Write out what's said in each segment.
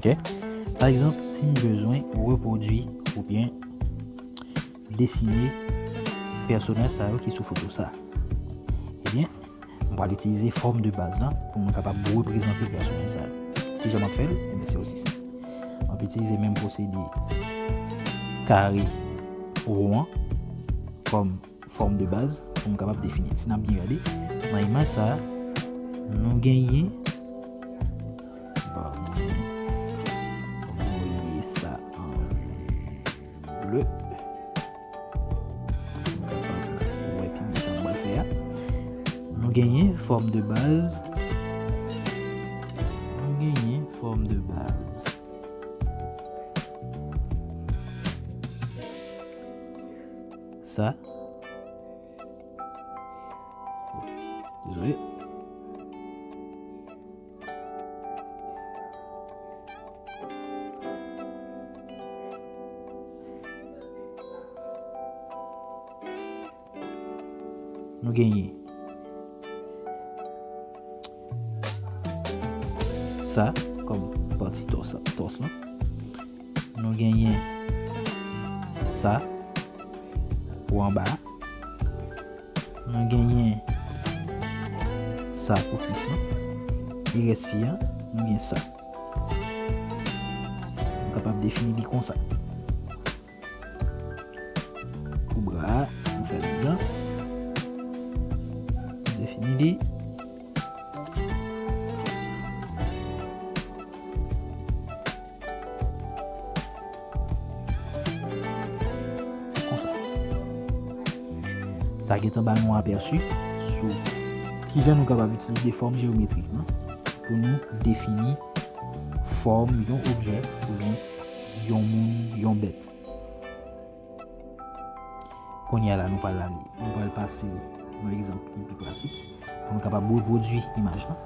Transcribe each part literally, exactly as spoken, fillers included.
Ok? Pa egzanp, si m bezwen repwodui oubyen desine pèsonaj sa yo ki sou foto sa, ebyen, m pral itilize fòm de baz lan pou mwen kapab reprezante pèsonaj sa yo. Kijan m ap fè l? Ebyen, se osi senp. M ap itilize menm pwosedi kare won an kòm fòm de baz pou m kapab defini. Si n ap byen gade, nan imaj sa a, nou genyen, bon, nou voye sa an ble. Pou nou kapab wè pi byen sa nou pral fè a. Nou genyen fòm de baz. Nou genyen fòm de baz. Sa. Dezole. Nou genyen sa kòm pati tòs, tòs lan. Nou genyen sa pou anba a. Nou genyen sa pou kwis lan. E rès pye a, nou gen sa. Nou kapab defini li konsa. Pou bra a, nou fè li blan. Defini li. Konsa. Sa gentan ba nou apèsi sou kijan nou kapab itilize fòm jeyometrik lan pou nou defini fòm yon objè oubyen yon moun, yon bèt. Kounye a la, nou pral ale, nou pral pase yon egzanp ki pi pratik pou nou kapab repwodui imaj lan.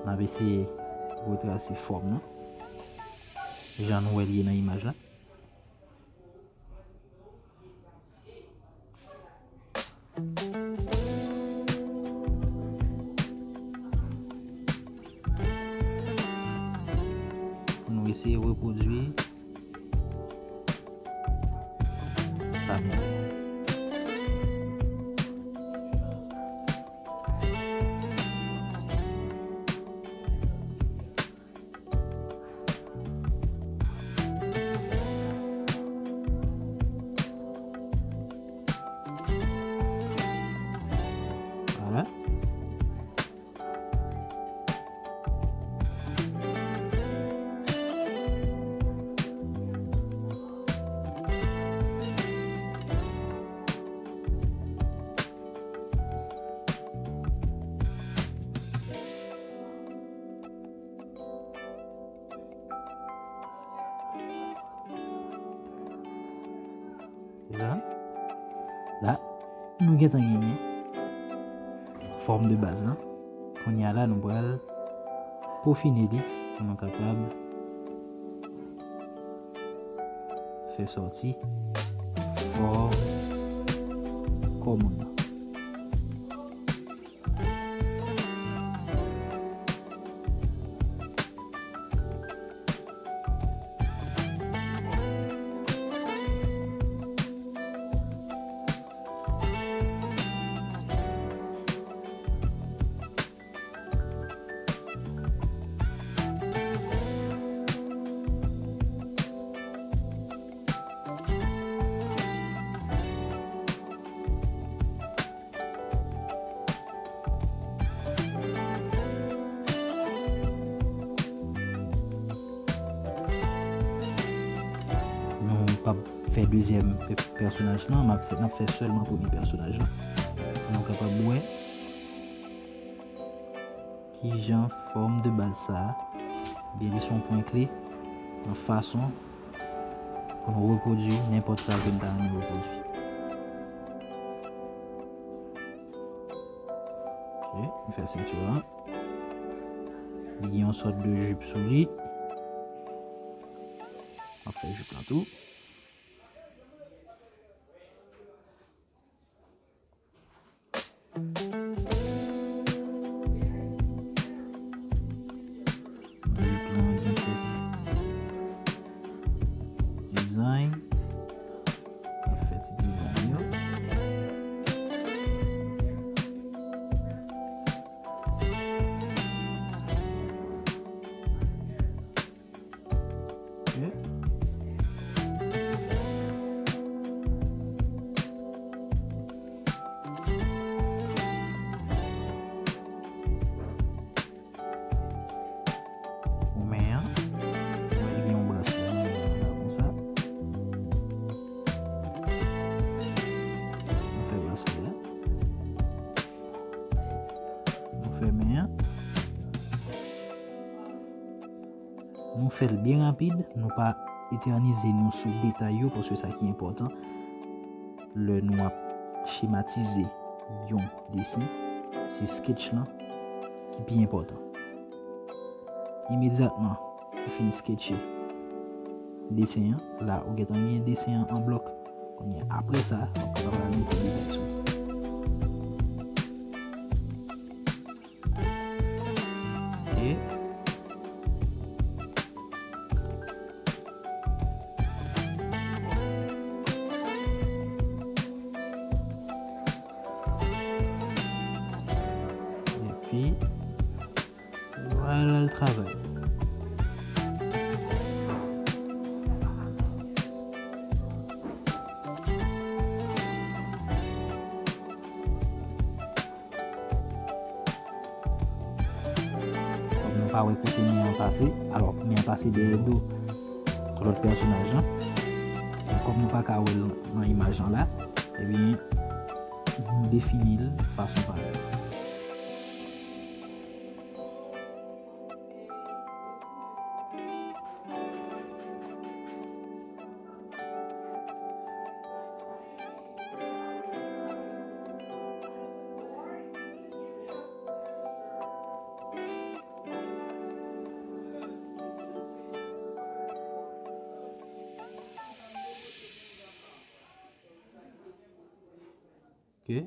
N ap eseye retrase fòm nan jan nou wè l ye nan imaj la. Pou nou eseye repwodui sa nou wè. Vwala. Se sa. La, nou gentan genyen fòm de baz lan. Kounye a la, nou pral pofine li pou nou kapab fè sòti fòm kò moun nan. Nou p ap fè dezyèm pè-, pèsonaj lan, m ap fè, n ap fè sèlman premye pèsonaj lan. Pou nou kapab wè kijan fòm de baz sa a, byen, li se yon pwen kle nan fason pou nou repwodui nenpòt sa ke n ta renmen repwodui. Ok, m fè senti lan. Li gen yon sòt de jip sou li. M ap fè jip lan tou. ti dizay yo. Ok. Pou men an, ou wè li gen yon braslè nan men an la konsa. Nou fè braslè a. Nou fè men an. Nou fè l byen rapid, nou pa etènize nou sou detay yo, paske sa ki enpòtan lè nou ap chematize yon desen, se sketch lan ki pi enpòtan. Imedyatman ou fin sketche desen an, la ou gentan gen desen an an blòk. Kounye a, apre sa, w ap kapab al mete detay sou li. Ok. Epi, vwala l travay. Kòm nou pa wè kote men an pase, alò, men an pase dèyè do lòt pèsonaj lan. Kòm nou pa ka wè l nan imaj lan la, ebyen, nou defini l fason pa nou. Ok.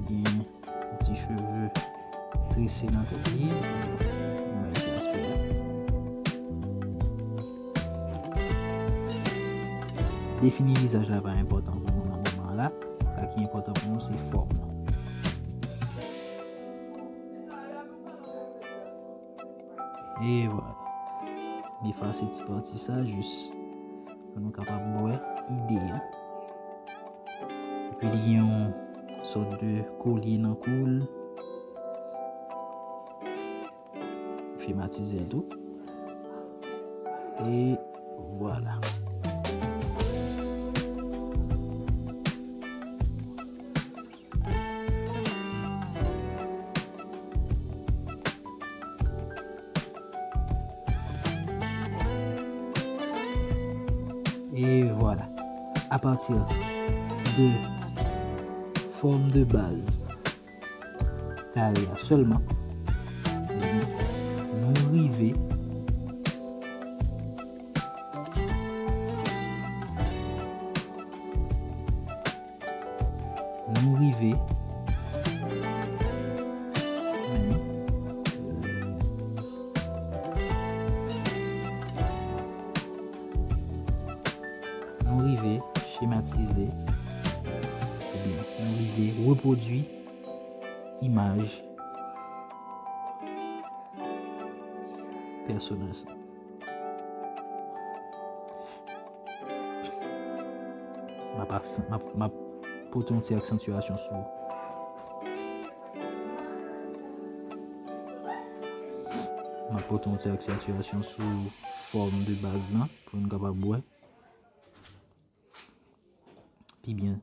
Gen yon ti cheve trese nan tèt li. Bay ti aspè a. Defini vizaj la pa enpòtan pou nou nan moman la. Sa ki enpòtan pou nou, se fòm nan. E vwala. M efase ti pati sa jis pou nou kapab wè ide a. Epi li gen yon sòt de kolye nan kou l. Chematize l tou. E vwala. E vwala. Apati de fòm de baz kare a sèlman, ebyen, nou rive, nou rive, nou rive chematize, oubyen nou rive repwodui imaj pèsonaj la. M ap aksan-, m ap, m ap pote yon ti aksantyasyon sou, m ap pote yon ti aksantyasyon sou fòm de baz lan pou nou kapab wè pi byen.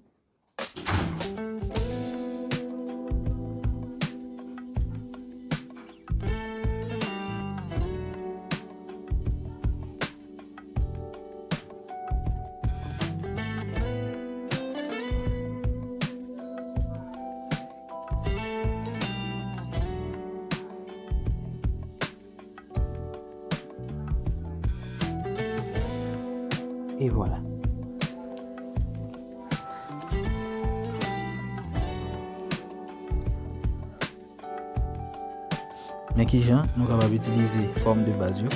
E vwala. Men kijan nou kapab itilize fòm de baz yo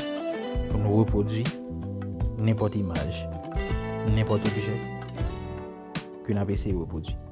pou nou repwodui nenpòt imaj, nenpòt objè ke n ap eseye repwodui.